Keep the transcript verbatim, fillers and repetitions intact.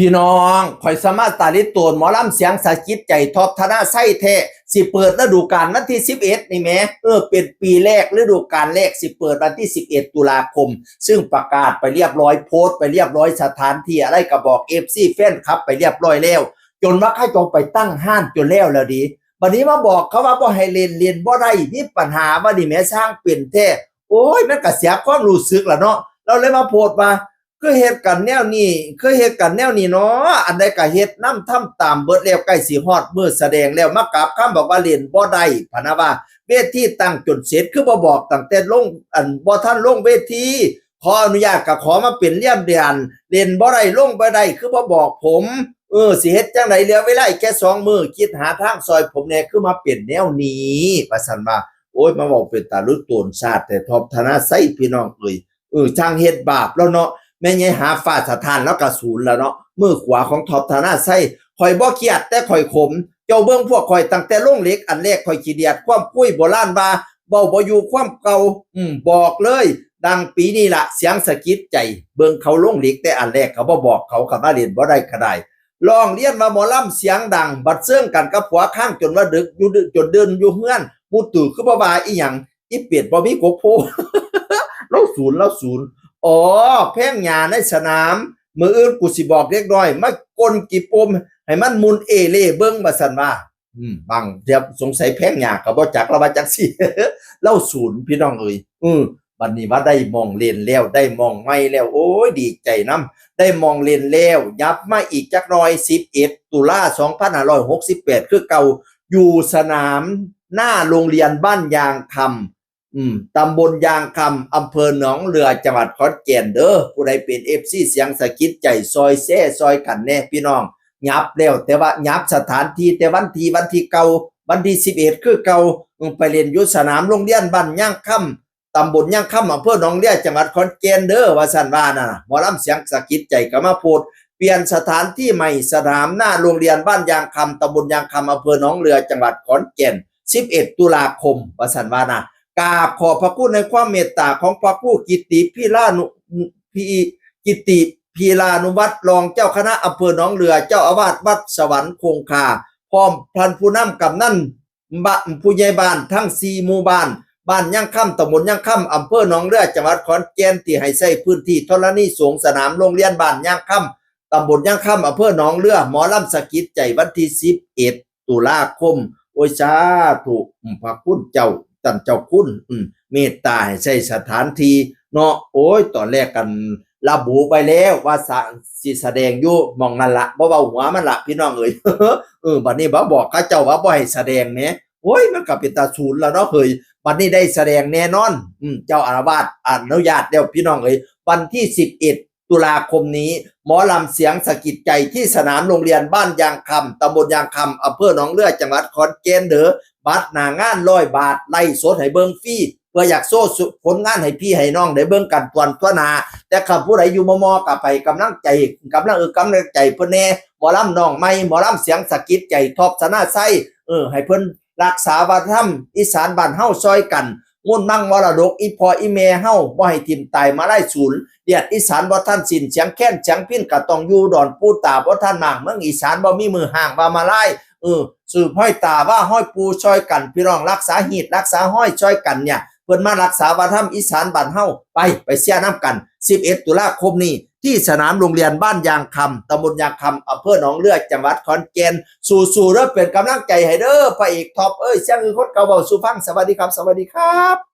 พี่น้อง ข่อยสมาตาลิโตนหมอลำเสียงสะกิดใจ ท็อป ธนชัยแท้ สิเปิดฤดูกาลวันที่สิบเอ็ดนี่แหม เออ เป็นปีแรก ฤดูกาลแรก สิเปิดวันที่สิบเอ็ด ตุลาคม ซึ่งประกาศไปเรียบร้อย โพสต์ไปเรียบร้อย สถานที่อะไรก็บอก เอฟซี แฟนคลับไปเรียบร้อยแล้ว จนว่าเขาเจ้าไปตั้งฮ้านจนแล้วแล้วดี บัดนี้มาบอกเขาว่าบ่ให้เล่น เล่นบ่ได้ มีปัญหา ว่านี่แหม สร้างเป็นแท้ โอ้ย มันก็เสียความรู้สึกล่ะเนาะ เราเลยมาโพสต์ว่า คือเฮ็ดกันแนวนี้ คือเฮ็ดกันแนวนี้เนาะ อันใดก็เฮ็ดนำทำตามเบิดแล้ว ใกล้สิฮอดมื้อแสดงแล้ว มากลับคำบอกว่าเล่นบ่ได้ พะนะว่า เวทีตั้งจนเสร็จ คือบ่บอกตั้งแต่ลง อันบ่ทันลงเวที ขออนุญาตก็ขอมาเป็นเลี่ยมเดือน เล่นบ่ได้ลงบ่ได้ คือบ่บอกผม เออ สิเฮ็ดจั่งใด เหลือเวลาอีกแค่สองมื้อ คิดหาทางซอยผมแหน่ คือมาเป็นแนวนี้ ว่าซั่นว่า โอ้ย มาเว้าเป็นตาลุโตนชาติแท้ ท็อป ธนชัย พี่น้องเอ้ย เออ ช่างเฮ็ดบาปแล้วเนาะ แม่ใหญ่หาฟ้าสถานแล้วก็ศูนย์แล้วเนาะ มือขวาของท็อป ธนชัย ข่อยบ่เครียดแต่ข่อยขม เจ้าเบิ่งพวกข่อยตั้งแต่ลงเหล็กอันแรก ข่อยขี้เดียดความคุย โบราณว่า เว้าบ่อยู่ความเก่า อืม บอกเลย ดังปีนี้ล่ะ เสียงสะกิดใจ เบิ่งเขาลงเหล็กแต่อันแรก เขาบ่บอกเขา เขามาเล่นบ่ได้ก็ได้ ร้องเรียนว่าหมอลำเสียงดัง บัดเซิงกันกับผัวค้างจนว่าดึก อยู่ดึก จนเดินอยู่เฮือน หมู่ตู่คือบ่ว่าอีหยัง อีเป็ดบ่มีกกโพ ลาวศูนย์ ลาวศูนย์ อ๋อ แพงหญ้าในสนาม มื้ออื่นกูสิบอกเด็กน้อย มาก้นกี่ปม ให้มันมุนเอเล่เบิ่ง ว่าซั่นว่า อืม บางเทื่อสงสัยแพงหญ้าก็บ่จัก ลาวว่าจั่งซี้ ลาวศูนย์ พี่น้องเอ้ย อืม บัดนี้ว่าได้หม่องเล่นแล้ว ได้หม่องใหม่แล้ว โอ้ย ดีใจนำ ได้หม่องเล่นแล้ว ยับมาอีกจักหน่อย สิบเอ็ด ตุลา สองพันห้าร้อยหกสิบแปด คือเก่า อยู่สนามหน้าโรงเรียนบ้านยางคำ อืม ตำบลยางคำ อำเภอหนองเรือ จังหวัดขอนแก่นเด้อ ผู้ใดเป็น เอฟซี เสียงสะกิดใจ ซอยแชร์ซอยกันแหน่พี่น้อง ยับแล้ว แต่ว่ายับสถานที่ แต่วันที่ วันที่เก่า วันที่สิบเอ็ด คือเก่า อืม ไปเล่นอยู่สนามโรงเรียนบ้านยางคำ ตำบลยางคำ อำเภอหนองเรือ จังหวัดขอนแก่นเด้อ ว่าซั่นว่านะ หมอลำเสียงสะกิดใจก็มาโพสต์ เปลี่ยนสถานที่ใหม่ สนามหน้าโรงเรียนบ้านยางคำ ตำบลยางคำ อำเภอหนองเรือ จังหวัดขอนแก่น สิบเอ็ด ตุลาคม ว่าซั่นว่านะ กราบขอบพระคุณในความเมตตาของพระครูกิติพีลานุ พี กิติพีลานุวัตร รองเจ้าคณะอำเภอหนองเรือ เจ้าอาวาสวัดสวรรคงคา พร้อมท่านผู้นำกำนัน บ้าน ผู้ใหญ่บ้านทั้งสี่หมู่บ้าน บ้านยางคำ ตำบลยางคำ อำเภอหนองเรือ จังหวัดขอนแก่น ที่ให้ใช้พื้นที่ธรณีสงฆ์สนามโรงเรียนบ้านยางคำ ตำบลยางคำ อำเภอหนองเรือ หมอลำสะกิดใจวันที่สิบเอ็ด ตุลาคม โอ้ย สาธุ อืม พระคุณเจ้า ท่านเจ้าคุณ อืม เมตตาให้ใช้สถานที่เนาะ โอ้ย ตอนแรกกันระบุไว้แล้วว่าสะ สิแสดงอยู่หม่องนั่นละ บ่เว้าหัวมันละ พี่น้องเอ้ย เออ บัดนี้บ่บอกเขาเจ้าว่าบ่ให้แสดงแหม โอ้ย มันก็เป็นตาศูนย์แล้วเนาะเฮ้ย บัดนี้ได้แสดงแน่นอน อืม เจ้าอาวาสอนุญาตแล้ว พี่น้องเอ้ย วันที่สิบเอ็ด ตุลาคมนี้ หมอลำเสียงสะกิดใจที่สนามโรงเรียนบ้านยางคำ ตำบลยางคำ อำเภอหนองเรือ จังหวัดขอนแก่นเด้อ บัตรหน้างานร้อยบาท ไลฟ์สดให้เบิ่งฟรี เพื่ออยากโชว์สุ ผลงานให้พี่ให้น้องได้เบิ่งกันตอนทั่วหน้า แต่คันผู้ใดอยู่มอมอก็ไปกำลังใจ กำลังเออกำลังใจเพิ่นแหน่ หมอลำน้องใหม่ หมอลำเสียงสะกิดใจ ท็อป ธนชัย เออ ให้เพิ่นรักษาวัฒนธรรมอีสานบ้านเฮาซอยกัน มูลมังมรดกอีพ่ออีแม่เฮา บ่ให้ถิ่มตายมาลายศูนย์ เลียดอีสานบ่ทันสิ้น เสียงแคนเสียงพิณก็ต้องอยู่ ดอนปูตาบ่ทันหมาง เมืองอีสานบ่มีมื้อฮ้างว่ามาลาย เออ สืบฮ้อยตาว่าฮ้อยปู่ซอยกัน พี่น้องรักษาฮีตรักษาฮ้อยซอยกันเนี่ย เพิ่นมารักษาวัฒนธรรมอีสานบ้านเฮา ไป ไปเชียร์นำกัน สิบเอ็ด ตุลาคมนี้ ที่สนามโรงเรียนบ้านยางคำ ตำบลยางคำ อำเภอหนองเรือ จังหวัดขอนแก่น สู้ๆเด้อ เป็นกำลังใจให้เด้อ พระเอกท็อปเอ้ย เสียงคือคนเก่าเว้าสู่ฟัง สวัสดีครับ สวัสดีครับ